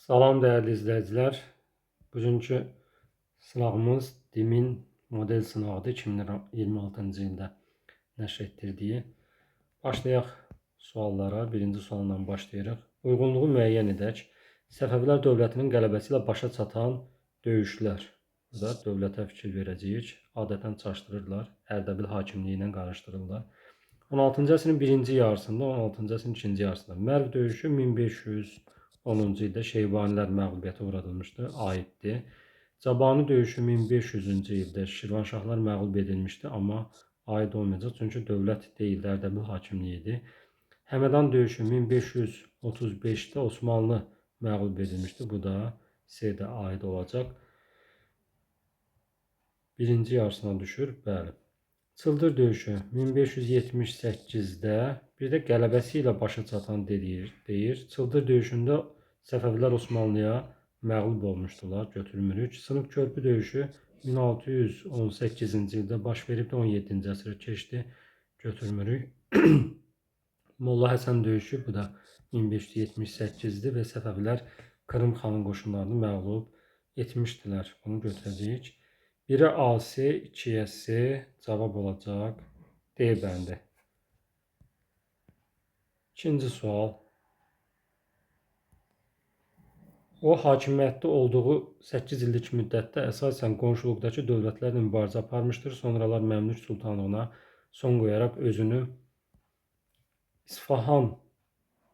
Salam dəyərli izləyicilər. Bugünkü sınağımız DİMİN model sınağıdır. 2026-cı ildə nəşr etdirdiyi. Başlayaq suallara. Birinci sualla başlayırıq. Uyğunluğu müəyyən edək. Səfəvilər dövlətinin qələbəsi ilə başa çatan döyüşlər. Burada dövlətə fikir verəcəyik. Adətən çaşdırırlar. Ərdəbil hakimliyi ilə qarışdırırlar. 16-cı əsrin birinci yarısında, 16-cı əsrin ikinci yarısında Mərv döyüşü 1510-cu ildə Şeybanilər məğlubiyyətə uğradılmışdı, aiddir. Cabanı döyüşü 1500-cü ildə Şirvanşahlar məğlub edilmişdi, amma aid olmayacaq, çünki dövlət deyildi, Ərdəbil hakimliyi idi. Həmədan döyüşü 1535-də Osmanlı məğlub edilmişdi, bu da C-də aid olacaq. Birinci yarısına düşür, bəli. Çıldır döyüşü 1578-də bir də qələbəsi ilə başa çatan deyir. Çıldır döyüşündə Səfəvilər Osmanlıya məğlub olmuşdular, götürmürük. Sınıq körpü döyüşü 1618-ci ildə baş veribdi, 17-ci əsrə keçdi, götürmürük. Molla Həsən döyüşü, bu da 1578-dir və Səfəvilər Krım xanın qoşunlarını məğlub etmişdilər. Bunu götürəcəyik. 1-ə AC, 2-yə C cavab olacaq D bəndi. İkinci sual. O, hakimiyyətdə olduğu 8 illik müddətdə əsasən qonşuluqdakı dövlətlərlə mübarizə aparmışdır. Sonralar Məmlük sultanlığına son qoyaraq özünü İsfahan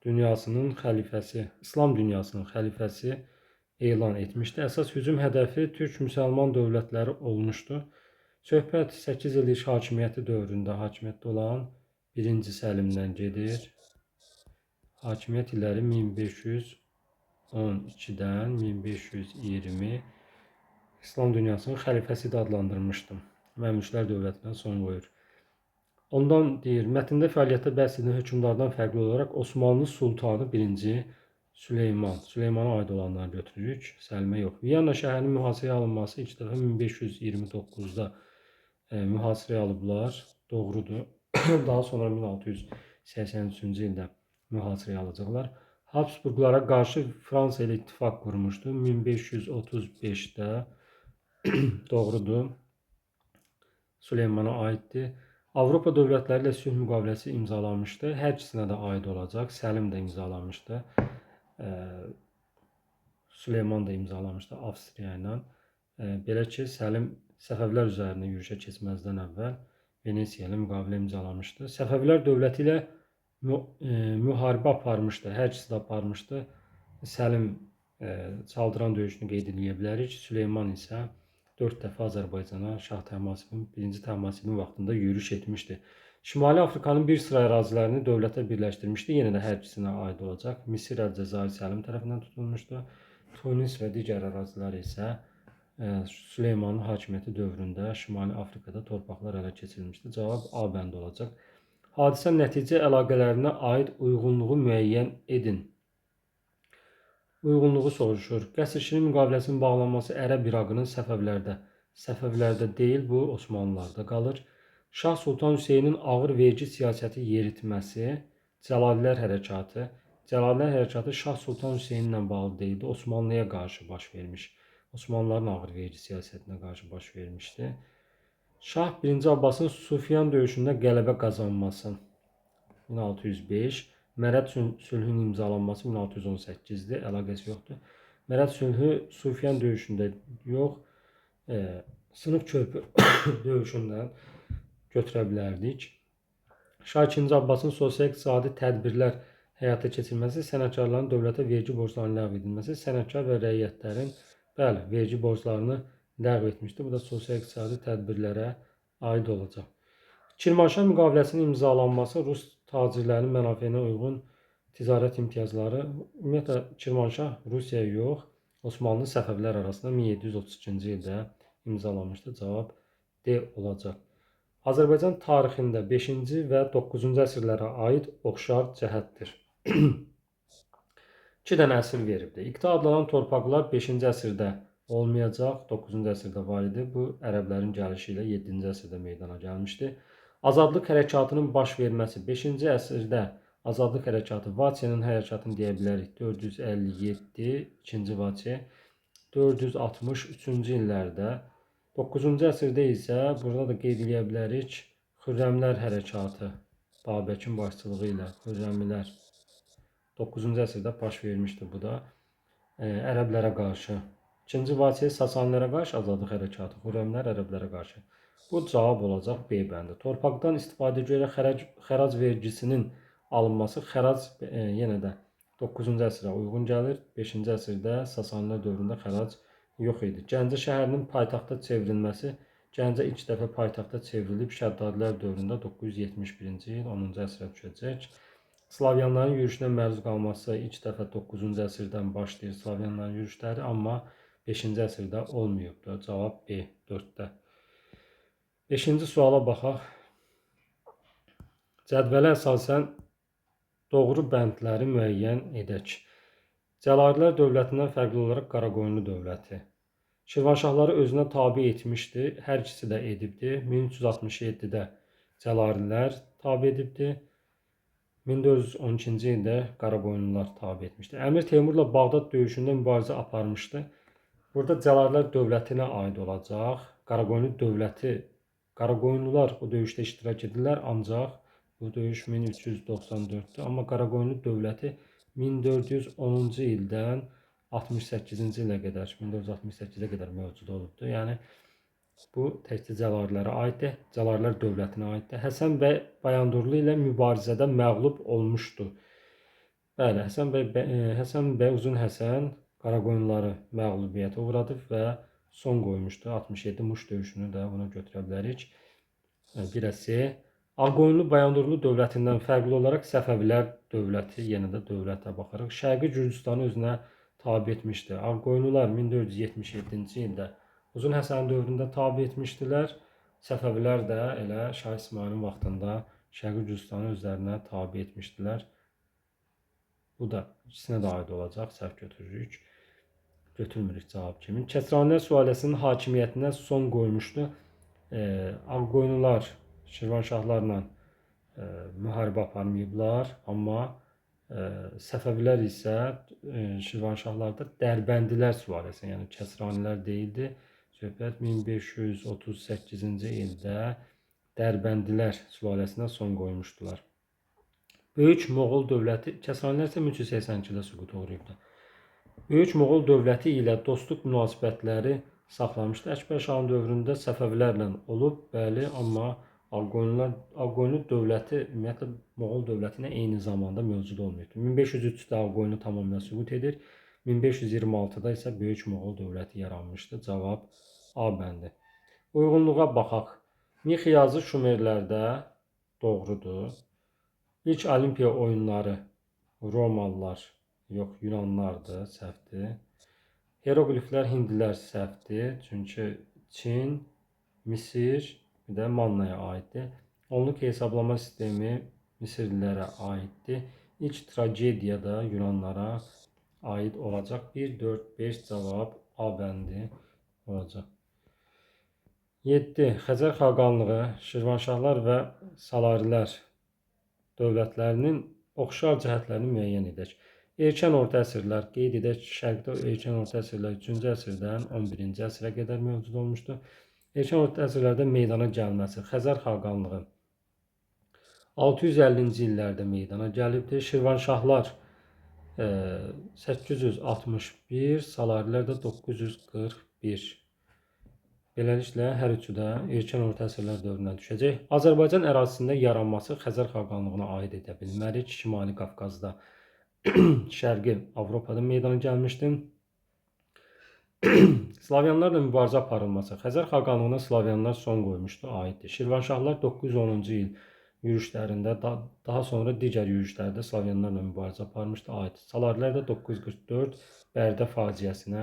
dünyasının xəlifəsi, İslam dünyasının xəlifəsi elan etmişdi. Əsas hücum hədəfi Türk müsəlman dövlətləri olmuşdu. Söhbət 8 illik hakimiyyəti dövründə hakimiyyətdə olan 1-ci Səlimdən gedir. Hakimiyyət illəri 1512-dən 1520 İslam dünyasının xəlifəsi də adlandırmışdım. Məmlüklər dövlətinə son qoyur. Ondan deyir, mətndə fəaliyyətdə bəhs edilən hökmdardan fərqli olaraq Osmanlı sultanı 1-ci Süleyman. Süleymana aid olanları götürürük, Səlimə yox. Viyana şəhərinin mühasirəyə alınması ilk dəfə 1529-da mühasirəyə alıblar. Doğrudur. Daha sonra 1683-cü ildə mühasirəyə alacaqlar. Habsburqlara qarşı Fransa ilə ittifaq qurmuşdu. 1535-də doğrudur. Süleymana aiddir. Avropa dövlətləri ilə sülh müqaviləsi imzalanmışdı. Hər ikisinə də aid olacaq. Səlim də imzalamışdı. Süleyman da imzalamışdı Avstriya ilə. Belə ki, Səlim Səfəvilər üzərinə yürüşə keçməzdən əvvəl Venesiya ilə müqavilə imzalamışdı. Səfəvilər dövləti ilə müharibə aparmışdı. Hər ikisi də aparmışdı. Səlim Çaldıran döyüşünü qeyd edə bilərik. Süleyman isə 4 dəfə Azərbaycana Şah Təhmasibin, 1-ci Təhmasibin vaxtında yürüş etmişdi. Şimali Afrikanın bir sıra ərazilərini dövlətə birləşdirmişdi. Yenə də hər ikisinə aid olacaq. Misir, Əlcəzair Səlim tərəfindən tutulmuşdu. Tunis və digər ərazilər isə Süleymanın hakimiyyəti dövründə Şimali Afrikada torpaqlar ələ keçirilmişdi. Cavab A bəndi olacaq. Hadisə nəticə əlaqələrinə aid uyğunluğu müəyyən edin. Uyğunluğu soruşur. Qəsr-Şirin müqaviləsinin bağlanması Ərəb İraqının Səfəvlərdə. Səfəvlərdə deyil, bu Osmanlılarda qalır. Şah Sultan Hüseynin ağır vergi siyasəti yeritməsi, Cəlalilər hərəkatı. Cəlalilər hərəkatı Şah Sultan Hüseyninlə bağlı deyildi, Osmanlıya qarşı baş vermiş. Osmanlıların ağır vergi siyasətinə qarşı baş vermişdi. Şah 1-ci Abbasın Sufyan döyüşündə qələbə qazanması 1605, Mərəd sülhünün imzalanması 1618-dir, əlaqəsi yoxdur. Mərəd sülhü Sufyan döyüşündə yox, Sınıq körpü döyüşündən götürə bilərdik. Şah 2-ci Abbasın sosial-iqtisadi tədbirlər həyata keçirilməsi, sənətkarların dövlətə vergi borclarının ləğv edilməsi, sənətkar və rəiyyətlərin, bəli, vergi borclarını ləğv etmişdi. Bu da sosial-iqtisadi tədbirlərə aid olacaq. Kirmanşah müqaviləsinin imzalanması Rus tacirlərinin mənafeyinə uyğun ticarət imtiyazları, ümumiyyətlə Kirmanşah Rusiyaya yox, Osmanlı Səfəvilər arasında 1732-ci ildə imzalanmışdı. Cavab D olacaq. Azərbaycan tarixində 5-ci və 9-cu əsrlərə aid oxşar cəhətdir. 2 dənə əsr veribdir. İqta adlanan torpaqlar 5-ci əsrdə olmayacaq, 9-cu əsrdə var idi. Bu, ərəblərin gəlişi ilə 7-ci əsrdə meydana gəlmişdi. Azadlıq hərəkatının baş verməsi 5-ci əsrdə Azadlıq hərəkatı, Vaçenin hərəkatını deyə bilərik. 457, 2-ci Vaçe, 463-cü illərdə. 9-cu əsrdə isə burada da qeyd eləyə bilərik Xürrəmlər hərəkatı, Babəkin başçılığı ilə Xürrəmilər 9-cu əsrdə baş vermişdi bu da ərəblərə qarşı. 2-ci Vaçe Sasanilərə qarşı azadlıq hərəkatı, Xürrəmlər ərəblərə qarşı. Bu cavab olacaq B bəndi. Torpaqdan istifadə görə xərac vergisinin alınması xərac yenə də 9-cu əsrə uyğun gəlir. 5-ci əsrdə Sasanilər dövründə xərac yox idi. Gəncə şəhərinin paytaxta çevrilməsi, Gəncə ilk dəfə paytaxta çevrilib Şəddadilər dövründə 971-ci il 10-cu əsrə düşəcək. Slavyanların yürüşünə məruz qalması ilk dəfə 9-cu əsrdən başlayır Slavyanların yürüşləri, amma 5-ci əsrdə olmayıbdır. Cavab B 4-də. 5-ci suala baxaq. Cədvələ əsasən doğru bəndləri müəyyən edək. Cəlalilər dövlətindən fərqli olaraq Qaraqoyunlu dövləti Şirvanşahları özünə tabe etmişdi. Hər ikisi də edibdi. 1367-də Cəlalilər tabe edibdi. 1412-ci ildə Qaraqoyunlular tabe etmişdi. Əmir Teymurla Bağdad döyüşündə mübarizə aparmışdı. Burada Cəlalilər dövlətinə aid olacaq. Qaraqoyunlu dövləti, Qaraqoyunlular o döyüşdə iştirak edirlər, ancaq bu döyüş 1394-dür. Amma Qaraqoyunlu dövləti 1410-cu ildən 68-ci ilə qədər, 1468-ə qədər mövcud olubdur. Yəni bu təkcə Cəlalilərə aiddir, Cəlalilər dövlətinə aiddir. Həsən bəy Bayandurlu ilə mübarizədə məğlub olmuşdu. Bəli, Həsən bəy Uzun Həsən Qaraqoyunluları məğlubiyyətə uğradıb və son qoymuşdu. 67 Muş döyüşünü də buna götürə bilərik. 1-ə C. Ağqoyunlu Bayandurlu dövlətindən fərqli olaraq Səfəvilər dövləti, yenə də dövlətə baxarıq. Şərqi Gürcüstanı özünə tabe etmişdi. Ağqoyunlular 1477-ci ildə Uzun Həsənin dövründə tabe etmişdilər. Səfəvilər də elə Şah İsmayılın vaxtında Şərqi Gürcüstanı özlərinə tabe etmişdilər. Bu da ikisinə də aid olacaq. Səhv götürürük. Götürmürük cavab kimi. Kəsranilər sülaləsinin hakimiyyətinə son qoymuşdu. Ağqoyunlular Şirvanşahlarla müharibə aparmayıblar, amma Səfəvilər isə Şirvanşahlarda Dərbəndilər sülaləsi, yəni Kəsranilər deyildi. Söhbət 1538-ci ildə Dərbəndilər sülaləsinə son qoymuşdular. Böyük Moğol dövləti, Kəsranilər isə 1382-də süquta uğrayıbdı. Böyük Moğol dövləti ilə dostluq münasibətləri saxlamışdı. Əkbər Şahın dövründə Səfəvilərlə olub, bəli, amma Ağqoyunlu dövləti ümumiyyətlə Moğol dövlətinə eyni zamanda mövcud olmayıbdır. 1503-də Ağqoyunlu tamamilə süqut edir. 1526-da isə Böyük Moğol dövləti yaranmışdı. Cavab A bəndi. Uyğunluğa baxaq. Mix yazı Şumerlərdə doğrudur. İlk Olimpiya oyunları Romalılar, yox Yunanlardır, səhvdir. Hieroqliflər Hindlilər səhvdir. Çünki Çin, Misir, bir də Mannaya aiddir. Onluq hesablama sistemi Misirlilərə aiddir. İlk tragediya da Yunanlara aid olacaq. 1, 4, 5 cavab A bəndi olacaq. 7. Xəzər xaqanlığı, Şirvanşahlar və Salarilər dövlətlərinin oxşar cəhətlərini müəyyən edək. Erkən orta əsrlər, qeyd edək ki, Şərqdə erkən orta əsrlər 3-cü əsrdən 11-ci əsrə qədər mövcud olmuşdu. Erkən orta əsrlərdə meydana gəlməsi Xəzər xaqanlığı 650-ci illərdə meydana gəlibdir. Şirvanşahlar 861, Salarilər də 941. Beləliklə, hər üçü də erkən orta əsrlər dövrünə düşəcək. Azərbaycan ərazisində yaranması Xəzər xaqanlığına aid edə bilmərik. Şimali Qafqazda, Şərqi Avropada meydana gəlmişdi. Slavyanlarla mübarizə aparılması. Xəzər xaqanlığına Slavyanlar son qoymuşdu, aiddir. Şirvanşahlar 910-cu il yürüşlərində, daha sonra digər yürüşlərdə Slavyanlarla mübarizə aparmışdı, aid. Salarilər də 944 Bərdə faciəsinə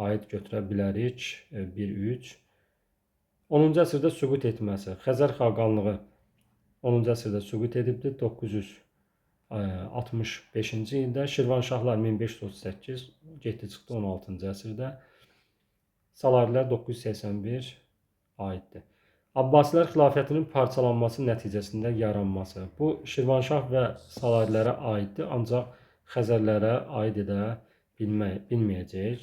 aid götürə bilərik. 1-3. 10-cu əsrdə süqut etməsi. Xəzər xaqanlığı 10-cu əsrdə süqut edibdir. 965-ci ildə. Şirvanşahlar 1538 getdi çıxdı 16-cı əsrdə. Salarilər 981 aiddir. Abbasilər xilafətinin parçalanması nəticəsində yaranması. Bu Şirvanşah və Salarilərə aiddir, ancaq Xəzərlərə aid edə bilməyəcəyik.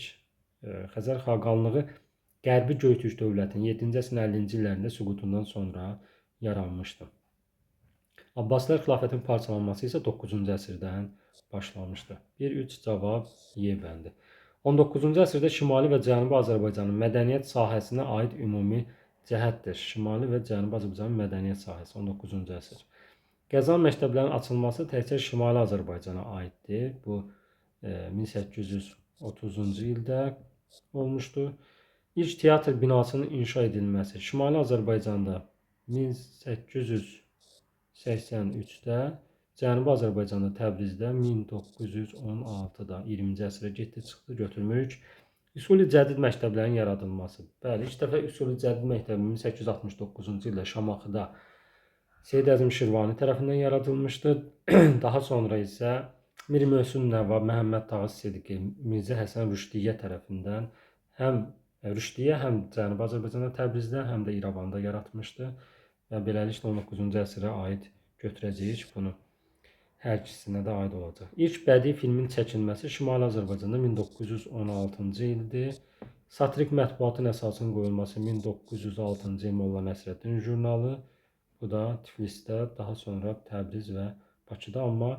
Xəzər xaqanlığı Qərbi Göytürk dövlətinin 7-ci əsrin 50-ci illərində süqutundan sonra yaranmışdı. Abbasilər xilafətinin parçalanması isə 9-cu əsrdən başlamışdı. 1-3 cavab Y bəndi. 19-cu əsrdə Şimali və Cənubi Azərbaycanın mədəniyyət sahəsinə aid ümumi cəhətdir. Şimali və Cənubi Azərbaycanın mədəniyyət sahəsi 19-cu əsr. Qəzan məktəblərinin açılması təkcə Şimali Azərbaycana aiddir. Bu 1830-cu ildə olmuşdu. İlk teatr binasının inşa edilməsi Şimali Azərbaycanda 1883-də, Cənubi Azərbaycanda Təbrizdə 1916-da 20-ci əsrə getdi, çıxdı, götürmürük. Üsul-i Cədid məktəblərinin yaradılması. Bəli, ilk dəfə Üsul-i Cədid məktəbi 1869-cu ildə Şamaxıda Seyid Əzim Şirvani tərəfindən yaradılmışdı. Daha sonra isə Mir Möhsün Nəvab, Məhəmməd Tağı Sidqi, Mirzə Həsən Rüşdiyyə tərəfindən həm Rüşdiyyə, həm Cənubi Azərbaycanda Təbrizdə, həm də İrəvanda yaratmışdı. Və beləliklə 19-cu əsrə aid götürəcəyik bunu. Hər ikisinə də aid olacaq. İlk bədii filmin çəkilməsi Şimali Azərbaycanda 1916-cı ildir. Satirik mətbuatın əsasının qoyulması 1906-cı il Molla Nəsrəddin jurnalı. Bu da Tiflisdə, daha sonra Təbriz və Bakıda, amma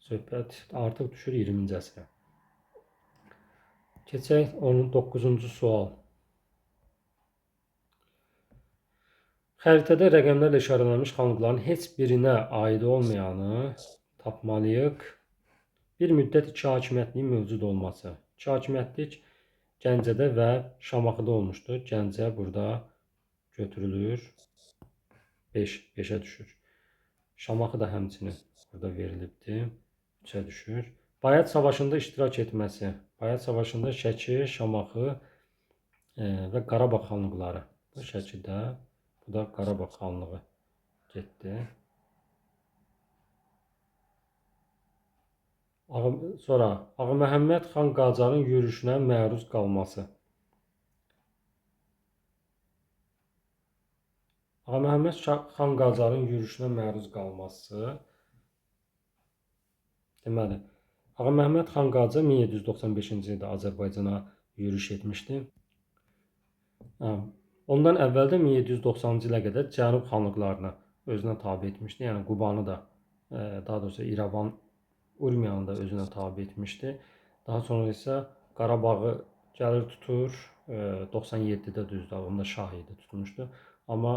söhbət artıq düşür 20-ci əsrə. Keçək 19-cu sual. Xəritədə rəqəmlərlə işarələnmiş xanlıqların heç birinə aid olmayanı tapmalıyıq. Bir müddət iki hakimiyyətliyin mövcud olması. İki hakimiyyətlik Gəncədə və Şamaxıda olmuşdu. Gəncə burada götürülür. 5-ə düşür. Şamaxı da həmçinin burada verilibdir. 3-ə düşür. Bayat Savaşında iştirak etməsi. Bayat Savaşında Şəki, Şamaxı və Qarabağ xanlıqları. Bu Şəkidə, bu da Qarabağ xanlığı getdi. Sonra Ağa Məhəmməd xan Qacarın yürüşünə məruz qalması. Ağa Məhəmməd xan Qacarın yürüşünə məruz qalması. Deməli, Ağa Məhəmməd xan Qacar 1795-ci ildə Azərbaycana yürüş etmişdi. Ondan əvvəl də 1790-cı ilə qədər Cənub xanlıqlarını özünə tabe etmişdi. Yəni Qubanı da, daha doğrusu İrəvan, Urmiyanı da özünə tabe etmişdi. Daha sonra isə Qarabağı gəlir tutur, 97-də düzdür, onda şah idi, tutmuşdu. Amma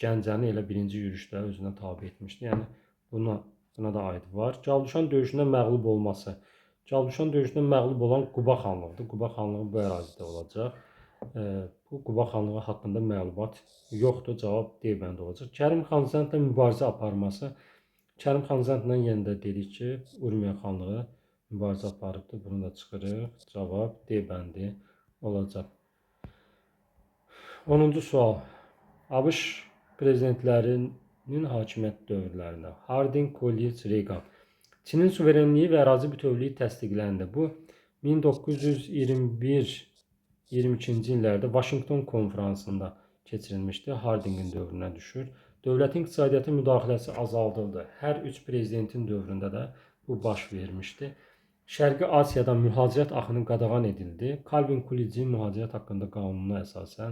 Gəncəni elə birinci yürüşdə özünə tabe etmişdi. Yəni buna da aid var. Calduşan döyüşündə məğlub olması. Calduşan döyüşündə məğlub olan Quba xanlığıdır. Quba xanlığı bu ərazidə olacaq. Bu Quba xanlığı haqqında məlumat yoxdur. Cavab D bəndi olacaq. Kərim xan Zəndlə mübarizə aparması. Kərim xan Zəndlə yenə də dedik ki, Urmiya xanlığı mübarizə aparıbdır. Bunu da çıxırıq. Cavab D bəndi olacaq. 10-cu sual. ABŞ prezidentlərinin hakimiyyət dövrlərində Harding, Coolidge, Reagan. Çinin suverenliyi və ərazi bütövlüyü təsdiqləndi. Bu 1921-22-ci illərdə Vaşinqton konfransında keçirilmişdi. Hardingin dövrünə düşür. Dövlətin iqtisadiyyata müdaxiləsi azaldıldı. Hər üç prezidentin dövründə də bu baş vermişdi. Şərqi Asiyadan mühacirət axını qadağan edildi. Calvin Coolidge'in mühacirət haqqında qanununa əsasən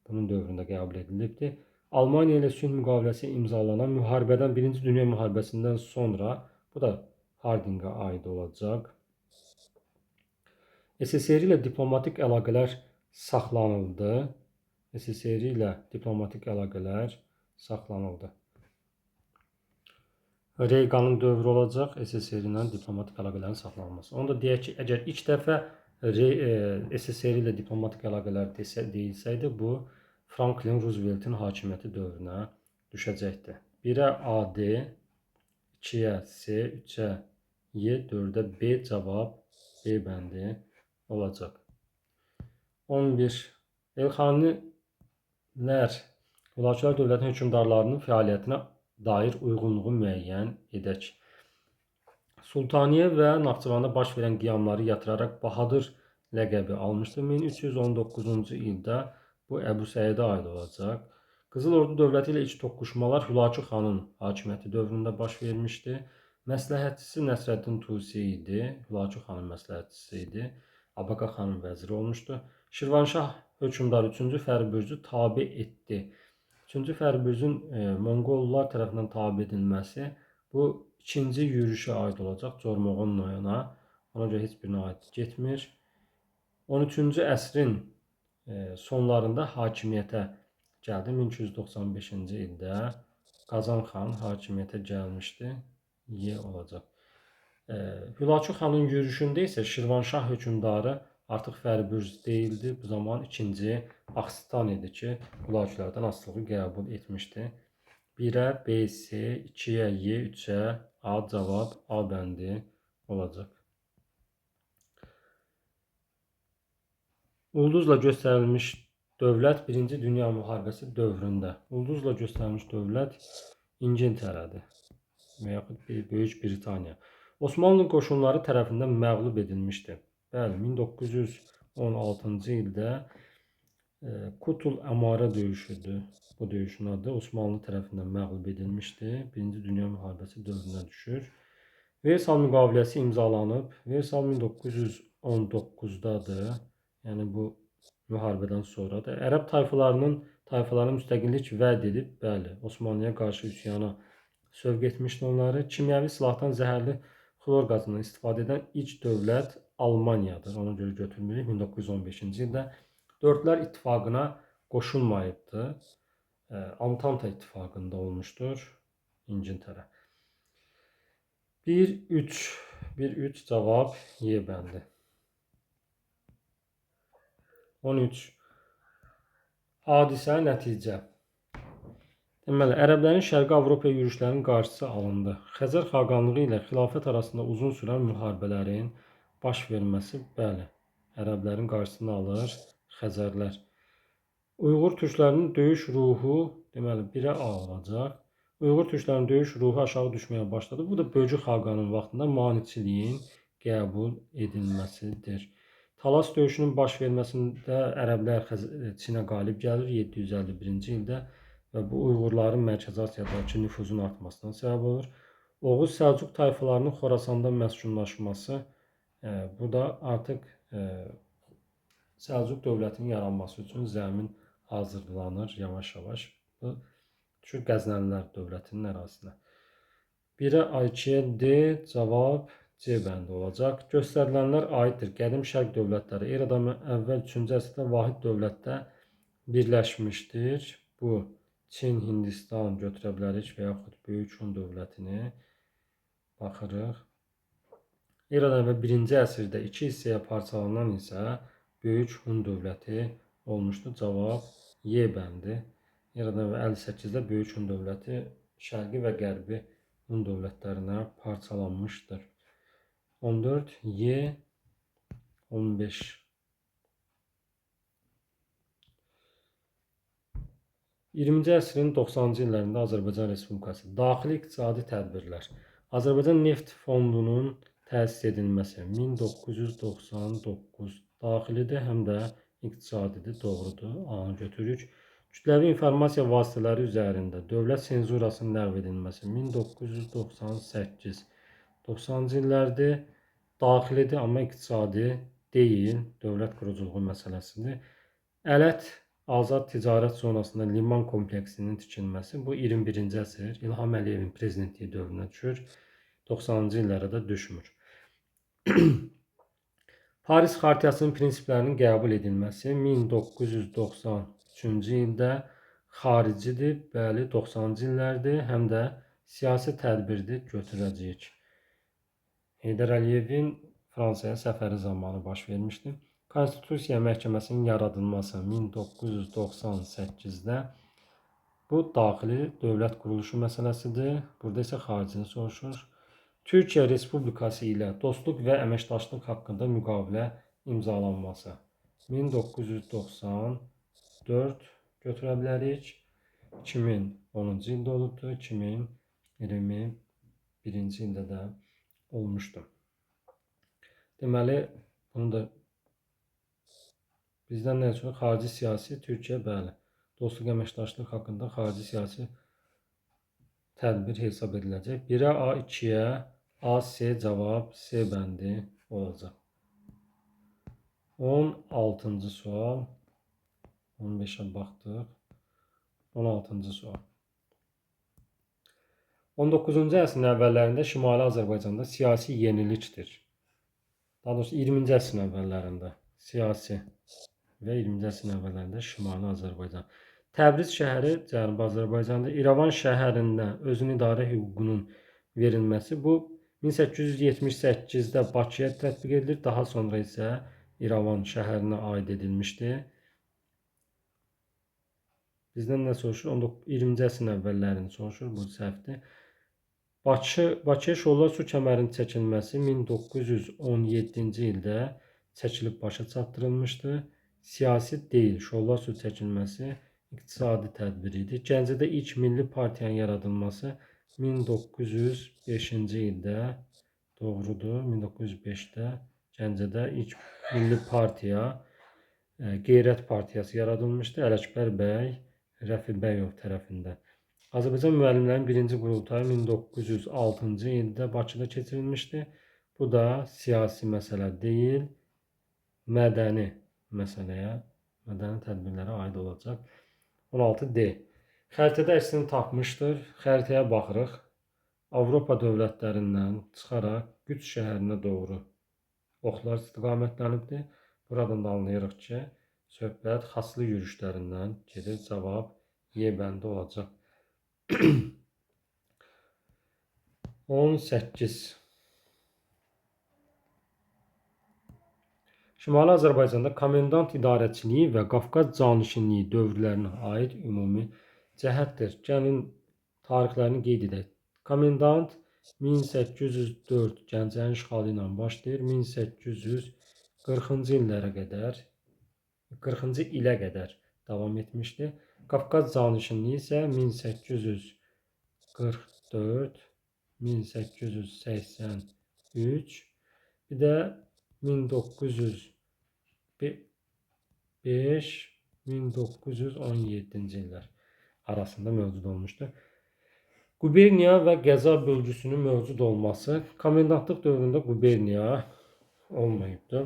bunun dövründə qəbul edilibdir. Almaniya ilə sülh müqaviləsi imzalanan müharibədən, Birinci Dünya müharibəsindən sonra, bu da Hardingə aid olacaq. SSR ilə diplomatik əlaqələr saxlanıldı. SSR ilə diplomatik əlaqələr saxlanıldı. Reaganın dövrü olacaq, SSR ilə diplomatik əlaqələrin saxlanılması. Onu da deyək ki, əgər ilk dəfə SSR ilə diplomatik əlaqələr deyilsəydi, bu Franklin Rooseveltin hakimiyyəti dövrünə düşəcəkdi. 1-ə AD, 2-yə C, 3-ə Y, 4-ə B cavab B bəndi olacaq. 11. Elxanilər Hülakülər dövlətinin hökmdarlarının fəaliyyətinə dair uyğunluğu müəyyən edək. Sultaniyə və Naxçıvanda baş verən qiyamları yatıraraq Bahadır ləqəbi almışdı. 1319-cu ildə bu Əbu Səidə aid olacaq. Qızıl Ordu dövləti ilə iç toqquşmalar Hülakü xanın hakimiyyəti dövründə baş vermişdi. Məsləhətçisi Nəsrəddin Tusi idi. Hülakü xanın məsləhətçisi idi. Abaqa xanın vəziri olmuşdu. Şirvanşah hökmdarı 3-cü Fərbürzü tabe etdi. 3-cü Fərbürzün Monqollar tərəfindən tabe edilməsi bu ikinci yürüşə aid olacaq Cormoğon noyuna. Ona görə heç birinə aid getmir. 13-cü əsrin sonlarında hakimiyyətə gəldi. 1295-ci ildə Qazan xan hakimiyyətə gəlmişdi. Y olacaq. Hülakü xanın yürüşündə isə Şirvanşah hökmdarı artıq Fərbürz deyildi. Bu zaman ikinci Axstan idi ki, Hülakülərdən asılılığı qəbul etmişdi. 1-ə B, C, 2-yə Y, 3-ə A cavab A bəndi olacaq. Ulduzla göstərilmiş dövlət Birinci Dünya Müharibəsi dövründə. Ulduzla göstərilmiş dövlət İngiltərədir və yaxud Böyük Britaniya. Osmanlı qoşunları tərəfindən məğlub edilmişdi. Bəli, 1916-cı ildə Kutul Əmarə döyüşüdür. Bu döyüşün adı Osmanlı tərəfindən məğlub edilmişdi. Birinci Dünya Müharibəsi dövrünə düşür. Versal müqaviləsi imzalanıb. Versal 1919-dadır. Yəni bu müharibədən sonradır. Ərəb tayfalarının müstəqillik vəd edib, bəli, Osmanlıya qarşı üsyana sövq etmişdi onları. Kimyəvi silahdan zəhərli xlor qazından istifadə edən ilk dövlət Almaniyadır. Ona görə götürmürük. 1915-ci ildə Dördlər İttifaqına qoşulmayıbdı. Antanta İttifaqında olmuşdur İngiltərə. 1-3 1-3 cavab Y bəndi. 13. Hadisə, nəticə. Deməli, ərəblərin Şərqi Avropaya yürüşlərinin qarşısı alındı. Xəzər xaqanlığı ilə xilafət arasında uzun sürən müharibələrin baş verməsi, bəli, ərəblərin qarşısını alır Xəzərlər. Uyğur türklərinin döyüş ruhu, deməli, 1-ə A olacaq. Uyğur türklərinin döyüş ruhu aşağı düşməyə başladı. Bu da Böcü xaqanın vaxtında maniçiliyin qəbul edilməsidir. Talas döyüşünün baş verməsində ərəblər Çinə qalib gəlir 751-ci ildə və bu Uyğurların Mərkəzi Asiyadakı nüfuzun artmasına səbəb olur. Oğuz Səlcuq tayfalarının Xorasanda məskunlaşması, bu da artıq Səlcuq dövlətinin yaranması üçün zəmin hazırlanır yavaş-yavaş. Bu düşür Qəznəlilər dövlətinin ərazisinə. 1-ə A, 2-yə D cavab C bəndi olacaq. Göstərilənlər aiddir. Qədim Şərq dövlətləri eradan əvvəl 3-cü əsrdə vahid dövlətdə birləşmişdir. Bu Çin, Hindistan götürə bilərik və yaxud Böyük Hun dövlətini baxırıq. Eradan əvvəl 1-ci əsrdə iki hissəyə parçalanan isə Böyük Hun dövləti olmuşdu. Cavab Y bəndi. Eradan əvvəl 58-də Böyük Hun dövləti Şərqi və Qərbi Hun dövlətlərinə parçalanmışdır. 14, Y, 15. 20-ci əsrin 90-cı illərində Azərbaycan Respublikası daxili iqtisadi tədbirlər. Azərbaycan Neft Fondunun təsis edilməsi 1999 daxilidir, həm də iqtisadidir, doğrudur. A-nı götürürük. Kütləvi informasiya vasitələri üzərində dövlət senzurasının ləğv edilməsi 1998 90-cı illərdir. Daxilidir, amma iqtisadi deyil, dövlət quruculuğu məsələsidir. Ələt Azad Ticarət Zonasında liman kompleksinin tikilməsi bu 21-ci əsr İlham Əliyevin prezidentliyi dövrünə düşür. 90-cı illərə də düşmür. Paris Xartiyasının prinsiplərinin qəbul edilməsi 1993-cü ildə xaricidir, bəli, 90-cı illərdir, həm də siyasi tədbirdir, götürəcəyik. Heydər Əliyevin Fransaya səfəri zamanı baş vermişdi. Konstitusiya Məhkəməsinin yaradılması 1998-də bu daxili dövlət quruluşu məsələsidir. Burada isə xaricini soruşur. Türkiyə Respublikası ilə dostluq və əməkdaşlıq haqqında müqavilə imzalanması 1994 götürə bilərik. 2010-cu ildə olubdur, 2021-ci ildə də olmuşdu. Deməli, bunu da bizdən nə üçün? Xarici siyasi Türkiyə, bəli. Dostluq əməkdaşlıq haqqında xarici siyasi tədbir hesab ediləcək. 1-ə A, 2-yə A, C cavab C bəndi olacaq. 16-cı sual. 15-ə baxdıq. 16-cı sual. 19-cu əsrin əvvəllərində Şimali Azərbaycanda siyasi yenilikdir. Daha doğrusu 20-ci əsrin əvvəllərində siyasi və 20-ci əsrin əvvəllərində Şimali Azərbaycan. Təbriz şəhəri Cənubi Azərbaycanda, İrəvan şəhərində özünü idarə hüququnun verilməsi bu 1878-də Bakıya tətbiq edilir, daha sonra isə İrəvan şəhərinə aid edilmişdi. Bizdən nə soruşur? 20-ci əsrin əvvəllərini soruşur, bu səhvdir. Bakıya Şollar su kəmərinin çəkilməsi 1917-ci ildə çəkilib başa çatdırılmışdı. Siyasi deyil, Şollar su çəkilməsi iqtisadi tədbir idi. Gəncədə ilk milli partiyanın yaradılması 1905-ci ildə doğrudur. 1905-də Gəncədə ilk milli partiya, Qeyrət Partiyası yaradılmışdı. Ələkbər bəy Rəfibəyov tərəfindən. Azərbaycan müəllimlərinin birinci qurultayı 1906-cı ildə Bakıda keçirilmişdi. Bu da siyasi məsələ deyil, mədəni məsələyə, mədəni tədbirlərə aid olacaq. 16D. Xəritədə əksini tapmışdır. Xəritəyə baxırıq. Avropa dövlətlərindən çıxaraq Qüds şəhərinə doğru oxlar istiqamətlənibdir. Buradan da anlayırıq ki, söhbət xaçlı yürüşlərindən gedir. Cavab Y bəndi olacaq. 18. Şimali Azərbaycanda komendant idarəçiliyi və Qafqaz canişinliyi dövrlərinə aid ümumi cəhətdir. Gəlin tarixlərini qeyd edək. Komendant 1804 Gəncənin işğalı ilə başlayır. 1840-cı illərə qədər, 40-cı ilə qədər davam etmişdi. Qafqaz canişinliyi isə 1844, 1883, bir də 1905, 1917-ci illər arasında mövcud olmuşdu. Quberniya və qəza bölgüsünün mövcud olması komendantlıq dövründə quberniya olmayıbdı.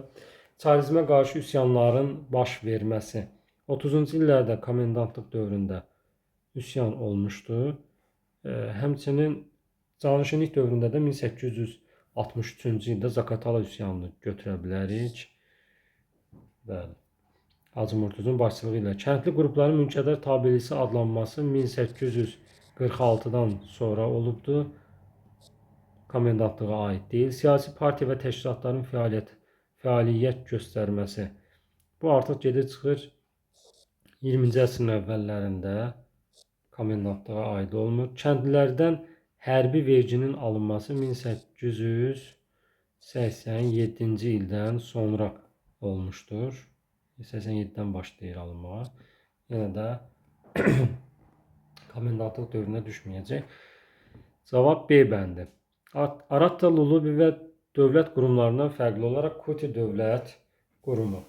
Çarizmə qarşı üsyanların baş verməsi 30-cu illərdə komendantlıq dövründə üsyan olmuşdu. Həmçinin canişinlik dövründə də 1863-cü ildə Zaqatala üsyanını götürə bilərik. Bəli. Hacı Murtuzun başçılığı ilə kəndli qrupların mülkədar tabelisi adlanması 1846-dan sonra olubdu. Komendantlığa aid deyil. Siyasi partiya və təşkilatların fəaliyyət göstərməsi. Bu artıq gedir çıxır 20-ci əsrin əvvəllərində komendantlığa aid olmur. Kəndlilərdən hərbi verginin alınması 1887-ci ildən sonra olmuşdur. 87-dən başlayır alınmağa. Yenə də komendantlıq dövrünə düşməyəcək. Cavab B bəndi. Aratta Lulubi və dövlət qurumlarından fərqli olaraq Kuti dövlət qurumu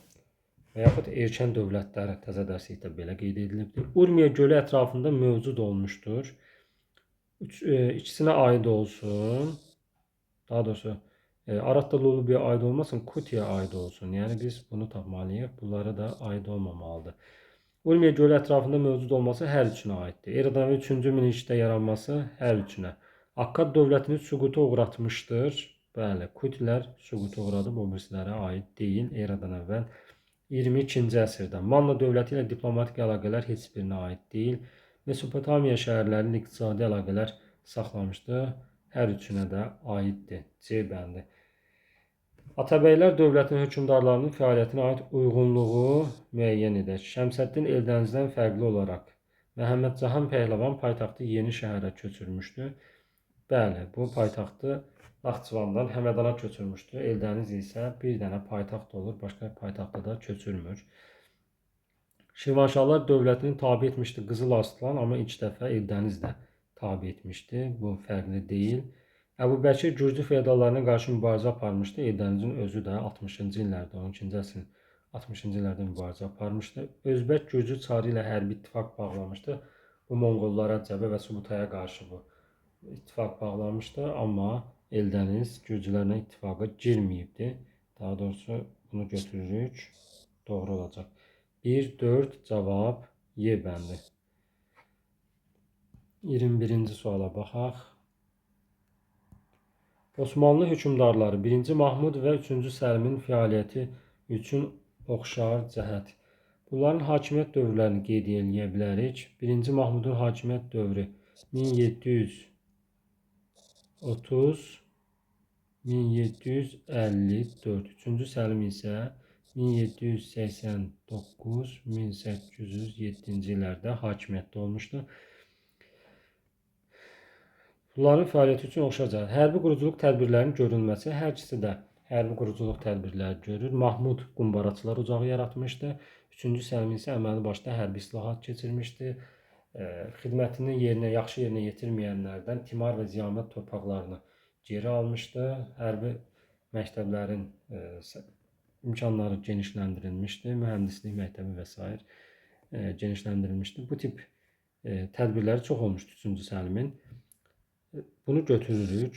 və yaxud erkən dövlətləri təzə dərslikdə belə qeyd edilibdir. Urmiya gölü ətrafında mövcud olmuşdur. İkisinə aid olsun. Daha doğrusu Aratta Lulubiyə aid olmasın, Kutiyə aid olsun. Yəni biz bunu tapmalıyıq. Bunlara da aid olmamalıdır. Urmiya gölü ətrafında mövcud olması hər üçünə aiddir. Eradan əvvəl 3-cü minillikdə yaranması hər üçünə. Akkad dövlətini süquta uğratmışdır. Bəli, Kutilər süquta uğradıb, o birisilərə aid deyil. Eradan əvvəl 22-ci əsrdə Manna dövləti ilə diplomatik əlaqələr heç birinə aid deyil. Mesopotamiya şəhərləri ilə iqtisadi əlaqələr saxlamışdı. Hər üçünə də aiddir. C bəndi. Atabəylər dövlətinin hökmdarlarının fəaliyyətinə aid uyğunluğu müəyyən edək. Şəmsəddin Eldənizdən fərqli olaraq Məhəmməd Cahan Pəhləvan paytaxtı yeni şəhərə köçürmüşdü. Bəli, bu paytaxtı Naxçıvandan Həmədana köçürmüşdü. Eldəniz isə bir dənə paytaxt olur, başqa paytaxta da köçürmür. Şirvanşahlar dövlətini tabe etmişdi Qızıl Arslan, amma ilk dəfə Eldəniz də tabe etmişdi. Bu fərqli deyil. Əbu Bəkir Gürcü feodallarına qarşı mübarizə aparmışdı. Eldənizin özü də 60-cı illərdə, 12-ci əsrin 60-cı illərdə mübarizə aparmışdı. Özbək Gürcü çarı ilə hərbi ittifaq bağlamışdı. Bu Monqollara, Cəbə və Subutaya qarşı bu ittifaq bağlamışdı, amma Eldəniz Gürcülərlə ittifaqa girməyibdi. Daha doğrusu bunu götürürük. Doğru olacaq. 1, 4 cavab Y bəndi. 21-ci suala baxaq. Osmanlı hökmdarları 1-ci Mahmud və 3-cü Səlimin fəaliyyəti üçün oxşar cəhət. Bunların hakimiyyət dövrlərini qeyd eləyə bilərik. 1-ci Mahmudun hakimiyyət dövrü 1730 1754. 3-cü Səlim isə 1789-1807-ci illərdə hakimiyyətdə olmuşdu. Bunların fəaliyyəti üçün oxşar cəhət. Hərbi quruculuq tədbirlərinin görülməsi, hər ikisi də hərbi quruculuq tədbirləri görür. Mahmud qumbaraçılar ocağı yaratmışdı. 3-cü Səlim isə əməli başda hərbi islahat keçirmişdi. Xidmətini yaxşı yerinə yetirməyənlərdən timar və ziyamət torpaqlarını geri almışdı. Hərbi məktəblərin imkanları genişləndirilmişdi. Mühəndislik məktəbi və s. Genişləndirilmişdi. Bu tip tədbirləri çox olmuşdu 3-cü Səlimin. Bunu götürürük.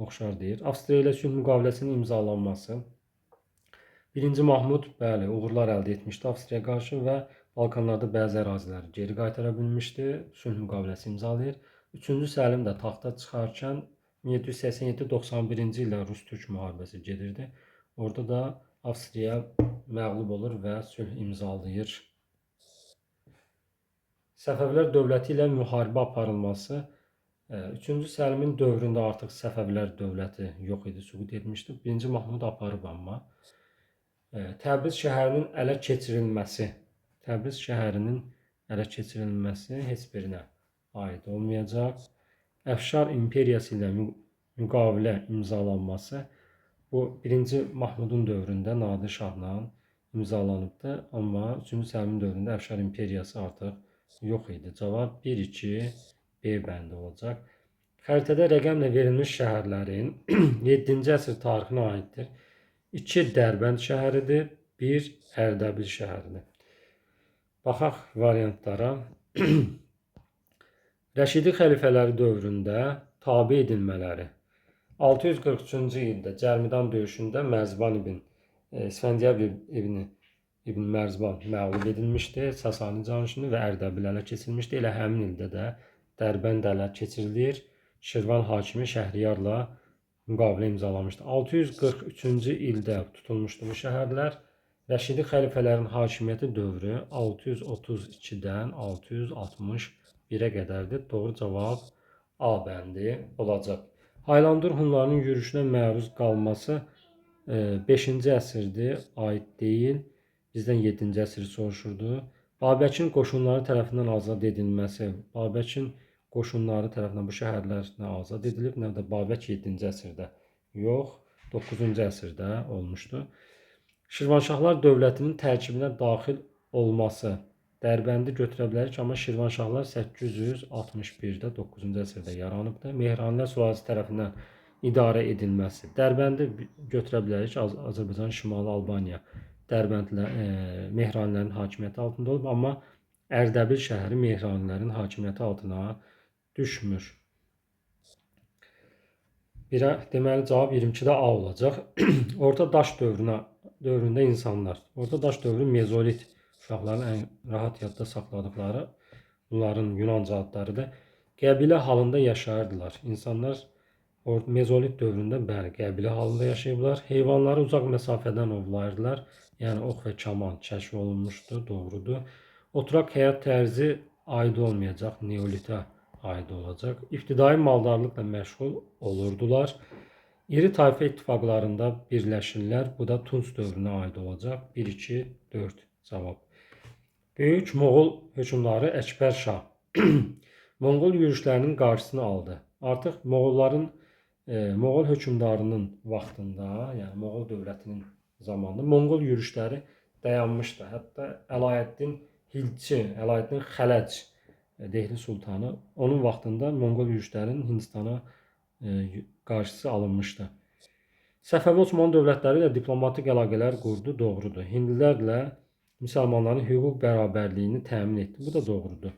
Oxşar deyir. Avstriya ilə sülh müqaviləsinin imzalanması. 1-ci Mahmud, bəli, uğurlar əldə etmişdi Avstriyaya qarşı və Balkanlarda bəzi əraziləri geri qaytara bilmişdi. Sülh müqaviləsi imzalayır. 3-cü Səlim də taxta çıxarkən 1787-91-ci ildə Rus-Türk müharibəsi gedirdi. Orada da Avstriya məğlub olur və sülh imzalayır. Səfəvilər dövləti ilə müharibə aparılması. 3-cü Səlimin dövründə artıq Səfəvilər dövləti yox idi, süqut etmişdi. 1-ci Mahmud aparıb amma. Təbriz şəhərinin ələ keçirilməsi. Təbriz şəhərinin ələ keçirilməsi heç birinə aid olmayacaq. Əfşar imperiyası ilə müqavilə imzalanması bu 1-ci Mahmudun dövründə Nadir Şahla imzalanıbdı. Amma 3-cü Səlimin dövründə Əfşar imperiyası artıq yox idi. Cavab 1-2 B bəndi olacaq. Xəritədə rəqəmlə verilmiş şəhərlərin 7-ci əsr tarixinə aiddir. 2 Dərbənd şəhəridir, 1 Ərdəbil şəhəridir. Baxaq variantlara. Rəşidi xəlifələri dövründə tabe edilmələri. 643-cü ildə Cərmidan döyüşündə Mərzban ibn İsfəndiyar ibn Mərzban məğlub edilmişdi. Sasani canişini və Ərdəbil ələ keçirilmişdi. Elə həmin ildə də Dərbənd ələ keçirilir. Şirvan hakimi Şəhriyarla müqavilə imzalamışdı. 643-cü ildə tutulmuşdu bu şəhərlər. Rəşidi xəlifələrin hakimiyyəti dövrü 632-dən 661-ə qədərdir. Doğru cavab A bəndi olacaq. Haylandur Hunlarının yürüşünə məruz qalması 5-ci əsrdir, aid deyil. Bizdən 7-ci əsri soruşurdu. Babəkin qoşunları tərəfindən azad edilməsi. Babəkin qoşunları tərəfindən bu şəhərlər nə azad edilib, nə də Babək 7-ci əsrdə yox, 9-cu əsrdə olmuşdu. Şirvanşahlar dövlətinin tərkibinə daxil olması. Dərbəndi götürə bilərik, amma Şirvanşahlar 861-də 9-cu əsrdə yaranıbdır. Mehranilər sülaləsi tərəfindən idarə edilməsi. Dərbəndi götürə bilərik, Azərbaycan, Şimali Albaniya Dərbəndlə Mehranilərin hakimiyyəti altında olub, amma Ərdəbil şəhəri Mehranilərin hakimiyyəti altına düşmür. Birə, deməli cavab 22-də A olacaq. Orta daş dövründə insanlar. Orta daş dövrü mezolit uşaqların ən rahat yadda saxladıqları bunların Yunanca adlarıdır. Qəbilə halında yaşayırdılar. İnsanlar mezolit dövründə bəli, qəbilə halında yaşayıblar. Heyvanları uzaq məsafədən ovlayırdılar. Yəni ox və kaman kəşf olunmuşdu, doğrudur. Oturaq həyat tərzi aid olmayacaq, neolitə aid olacaq. İbtidai maldarlıqla məşğul olurdular. İri tayfa ittifaqlarında birləşirlər. Bu da Tunc dövrünə aid olacaq. 1, 2, 4 cavab. Böyük Moğol hökmdarı Əkbər Şah Monqol yürüşlərinin qarşısını aldı. Artıq Moğolların Moğol hökmdarının vaxtında, yəni Moğol dövlətinin zamanında Monqol yürüşləri dayanmışdı. Hətta Əlayəddin Hilçi, Əlayəddin Xələc Dehli sultanı onun vaxtında Monqol yürüşlərinin Hindistana qarşısı alınmışdı. Səfəvi Osmanlı dövlətləri ilə diplomatik əlaqələr qurdu, doğrudur. Hindlilərlə müsəlmanların hüquq bərabərliyini təmin etdi. Bu da doğrudur.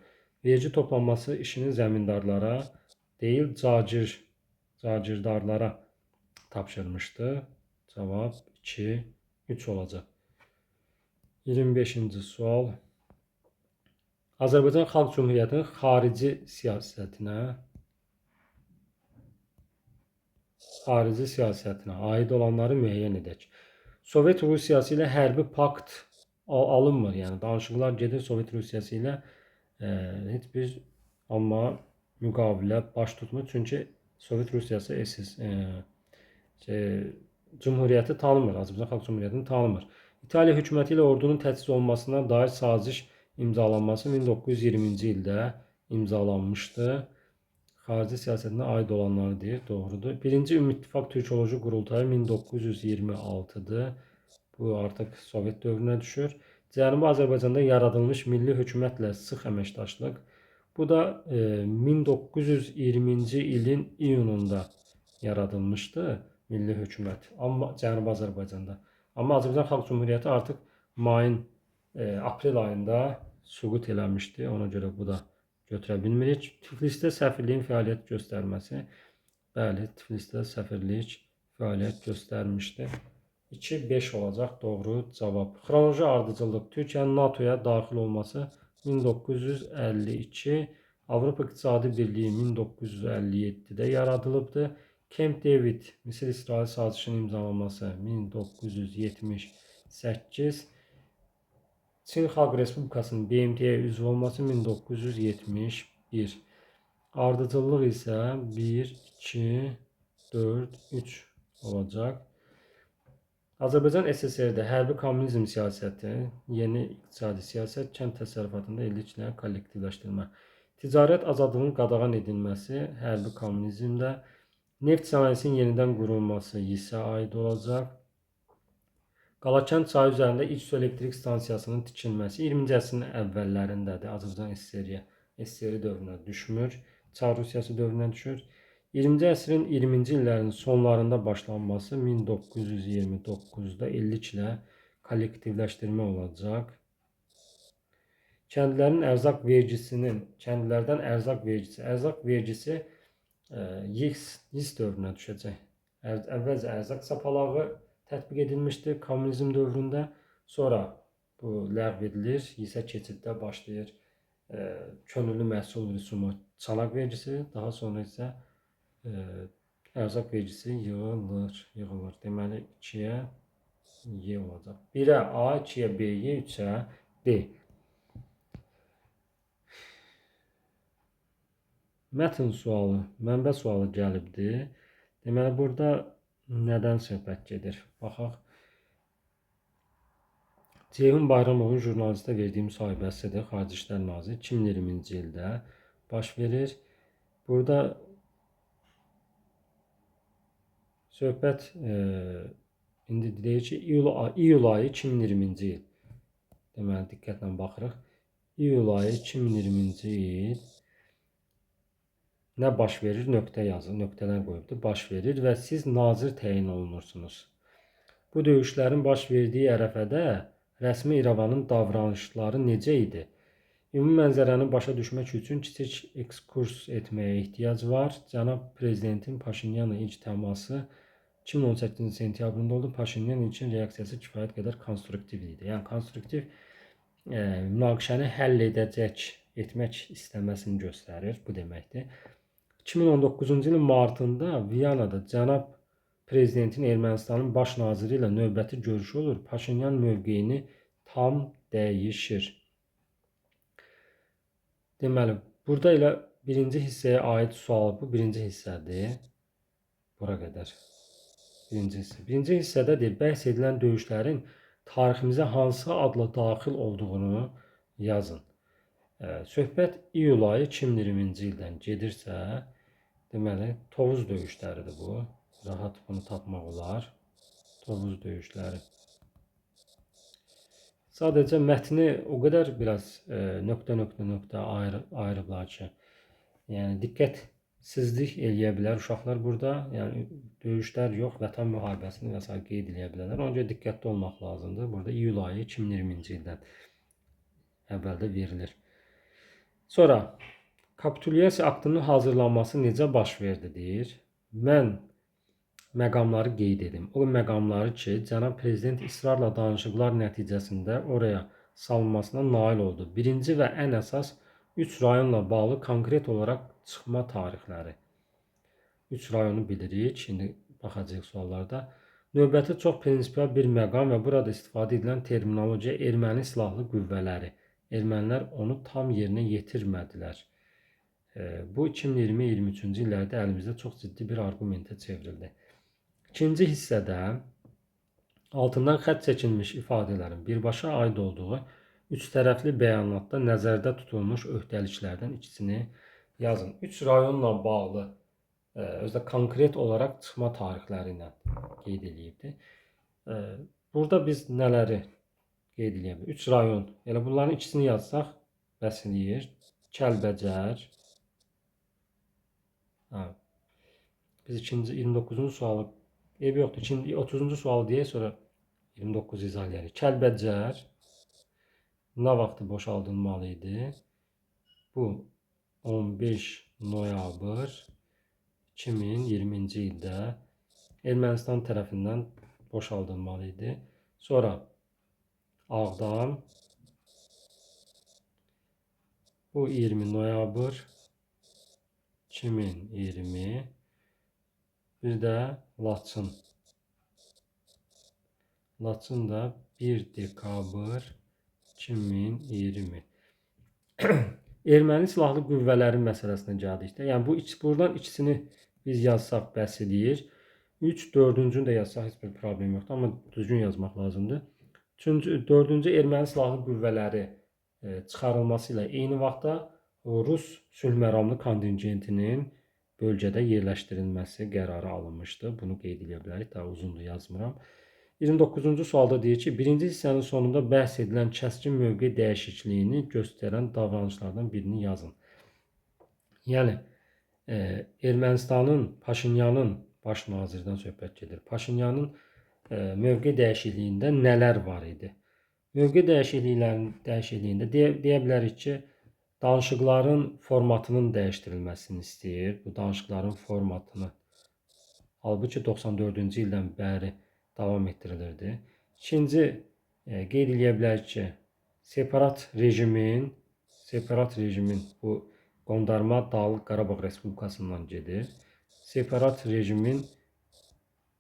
Vergi toplanması işini zəmindarlara deyil, cacirdarlara tapşırmışdı. Cavab 2, 3 olacaq. 25-ci sual. Azərbaycan Xalq Cümhuriyyətinin xarici siyasətinə aid olanları müəyyən edək. Sovet Rusiyası ilə hərbi pakt alınmır. Yəni danışıqlar gedir Sovet Rusiyası ilə heç bir amma müqavilə baş tutmur. Çünki Sovet Rusiyası Cümhuriyyəti tanımır, Azərbaycan Xalq Cümhuriyyətini tanımır. İtaliya hökuməti ilə ordunun təchiz olunmasına dair saziş imzalanması 1920-ci ildə imzalanmışdı. Xarici siyasətinə aid olanları deyir, doğrudur. Birinci Ümumi-İttifaq Türkoloji Qurultayı 1926-dır. Bu artıq Sovet dövrünə düşür. Cənubi Azərbaycanda yaradılmış milli hökumətlə sıx əməkdaşlıq. Bu da 1920-ci ilin iyununda yaradılmışdı milli hökumət. Amma Cənubi Azərbaycanda. Amma Azərbaycan Xalq Cümhuriyyəti artıq mayın, aprel ayında süqut eləmişdi. Ona görə bu da götürə bilmirik. Tiflisdə səfirliyin fəaliyyət göstərməsi. Bəli, Tiflisdə səfirlik fəaliyyət göstərmişdi. 2-5 olacaq doğru cavab. Xronoloji ardıcıllıq. Türkiyənin NATO-ya daxil olması 1952, Avropa İqtisadi Birliyi 1957-də yaradılıbdır. Camp David Misir-İsrail sazişinin imzalanması 1978, Çin Xalq Respublikasının BMT-yə üzv olması 1971. Ardıcıllıq isə 1, 2, 4, 3 olacaq. Azərbaycan SSR-də hərbi kommunizm siyasəti, yeni iqtisadi siyasət, kənd təsərrüfatında elliklə kollektivləşdirmə, ticarət azadlığının qadağan edilməsi hərbi kommunizmdə, neft sənayesinin yenidən qurulması isə aid olacaq. Qalakənd çayı üzərində ilk su elektrik stansiyasının tikilməsi 20-ci əsrin əvvəllərindədir. Azərbaycan SSR dövrünə düşmür, Çar Rusiyası dövrünə düşür. 20-ci əsrin 20-ci illərin sonlarında başlanması 1929-da elliklə kollektivləşdirmə olacaq. Kəndlərin ərzaq vergisinin, kəndlərdən ərzaq vergisi, ərzaq vergisi YİS dövrünə düşəcək. Əvvəlcə ərzaq sapalağı tətbiq edilmişdi kommunizm dövründə. Sonra bu ləğv edilir, YİS-ə keçiddə başlayır könüllü məhsul rüsumu çanaq vergisi, daha sonra isə ərzaq vergisi yığılır. Deməli 2-yə Y olacaq. 1-ə A, 2-yə B, Y, 3-ə D. Mətn sualı, mənbə sualı gəlibdir. Deməli, burada nədən söhbət gedir? Baxaq. Ceyhun Bayramovun jurnalistə verdiyi müsahibəsidir. Xarici İşlər Naziri 2020-ci ildə baş verir. Burada söhbət indi deyir ki, iyul ayı 2020-ci il. Deməli, diqqətlə baxırıq. İyul ayı 2020-ci il nə baş verir? Nöqtə yazır, nöqtələr qoyubdur. Baş verir və siz nazir təyin olunursunuz. Bu döyüşlərin baş verdiyi ərəfədə rəsmi İrəvanın davranışları necə idi? Ümumi mənzərəni başa düşmək üçün kiçik ekskurs etməyə ehtiyac var. Cənab Prezidentin Paşinyanla ilk təması 2018-ci sentyabrında oldu. Paşinyan ilkin reaksiyası kifayət qədər konstruktiv idi. Yəni, konstruktiv münaqişəni həll etmək istəməsini göstərir. Bu deməkdir. 2019-cu ilin martında Viyanada cənab Prezidentin Ermənistanın baş naziri ilə növbəti görüşü olur. Paşinyan mövqeyini tam dəyişir. Deməli, burada elə birinci hissəyə aid sual bu birinci hissədir. Bura qədər. Birinci hissə. Birinci hissədə deyir, bəhs edilən döyüşlərin tariximizə hansı adla daxil olduğunu yazın. Söhbət iyul ayı 2020-ci ildən gedirsə, deməli, Tovuz döyüşləridir bu. Rahat bunu tapmaq olar. Tovuz döyüşləri. Sadəcə mətni o qədər biraz nöqtə, nöqtə, nöqtə ayırıblar ki, yəni diqqət Sizlik eləyə bilər uşaqlar burada. Yəni döyüşlər yox, vətən müharibəsini və sair qeyd eləyə bilərlər. Ona görə diqqətli olmaq lazımdır. Burada iyul ayı 2020-ci ildən əvvəldə verilir. Sonra kapitulyasiya aktının hazırlanması necə baş verdi deyir. Mən məqamları qeyd edim. O məqamları ki, cənab prezident israrla danışıqlar nəticəsində oraya salınmasına nail oldu. Birinci və ən əsas 3 rayonla bağlı konkret olaraq çıxma tarixləri. 3 rayonu bilirik. İndi baxacağıq suallarda. Növbəti çox prinsipial bir məqam və burada istifadə edilən terminologiya erməni silahlı qüvvələri. Ermənilər onu tam yerinə yetirmədilər. Bu 2020-23-cü illərdə əlimizdə çox ciddi bir arqumentə çevrildi. İkinci hissədə altından xətt çəkilmiş ifadələrin birbaşa aid olduğu üç tərəfli bəyanatda nəzərdə tutulmuş öhdəliklərdən ikisini yazın. 3 rayonla bağlı özdə konkret olaraq çıxma tarixləri ilə qeyd eləyibdi. Burada biz nələri qeyd eləyə bilərik? 3 rayon. Elə bunların ikisini yazsaq bəs eləyir. Kəlbəcər. Hə. Biz ikinci 29-cu sualı eybi yoxdur. İkinci 30-cu sualı deyək, sonra 29 izah eləyərik. Kəlbəcər nə vaxt boşaldılmalı idi? Bu 15 noyabr 2020-ci ildə Ermənistan tərəfindən boşaldılmalı idi. Sonra Ağdam bu 20 noyabr 2020, bir də Laçın. Laçın da 1 dekabr 2020. Erməni silahlı qüvvələrin məsələsinə gəldikdə, yəni bu buradan ikisini biz yazsaq bəs eləyir. 3, 4-cünü də yazsaq heç bir problem yoxdur, amma düzgün yazmaq lazımdır. Üçüncü, dördüncü erməni silahlı qüvvələri çıxarılması ilə eyni vaxtda Rus sülhməramlı kontingentinin bölgədə yerləşdirilməsi qərarı alınmışdı. Bunu qeyd edə bilərik. Daha uzundur, yazmıram. 29-cu sualda deyir ki, birinci hissənin sonunda bəhs edilən kəskin mövqe dəyişikliyini göstərən davranışlardan birini yazın. Yəni Ermənistanın, Paşinyanın, baş nazirdən söhbət gedir. Paşinyanın mövqe dəyişikliyində nələr var idi? Mövqe dəyişikliyində deyə bilərik ki, danışıqların formatının dəyişdirilməsini istəyir. Bu danışıqların formatını halbuki 94-cü ildən bəri davam etdirilirdi. İkinci, qeyd eləyə bilərik ki, separat rejimin bu qondarma Dağlıq Qarabağ Respublikasından gedir. Separat rejimin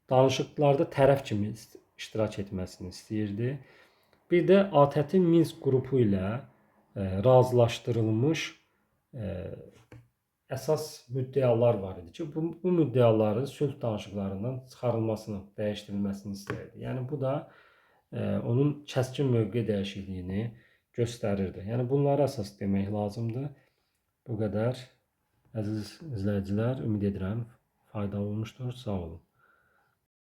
danışıqlarda tərəf kimi iştirak etməsini istəyirdi. Bir də ATƏT Minsk qrupu ilə razılaşdırılmış əsas müddəalar var idi ki, bu müddəaların sülh danışıqlarından çıxarılmasını, dəyişdirilməsini istəyirdi. Yəni bu da onun kəskin mövqe dəyişikliyini göstərirdi. Yəni bunları əsas demək lazımdır. Bu qədər. Əziz izləyicilər, ümid edirəm faydalı olmuşdur. Sağ olun.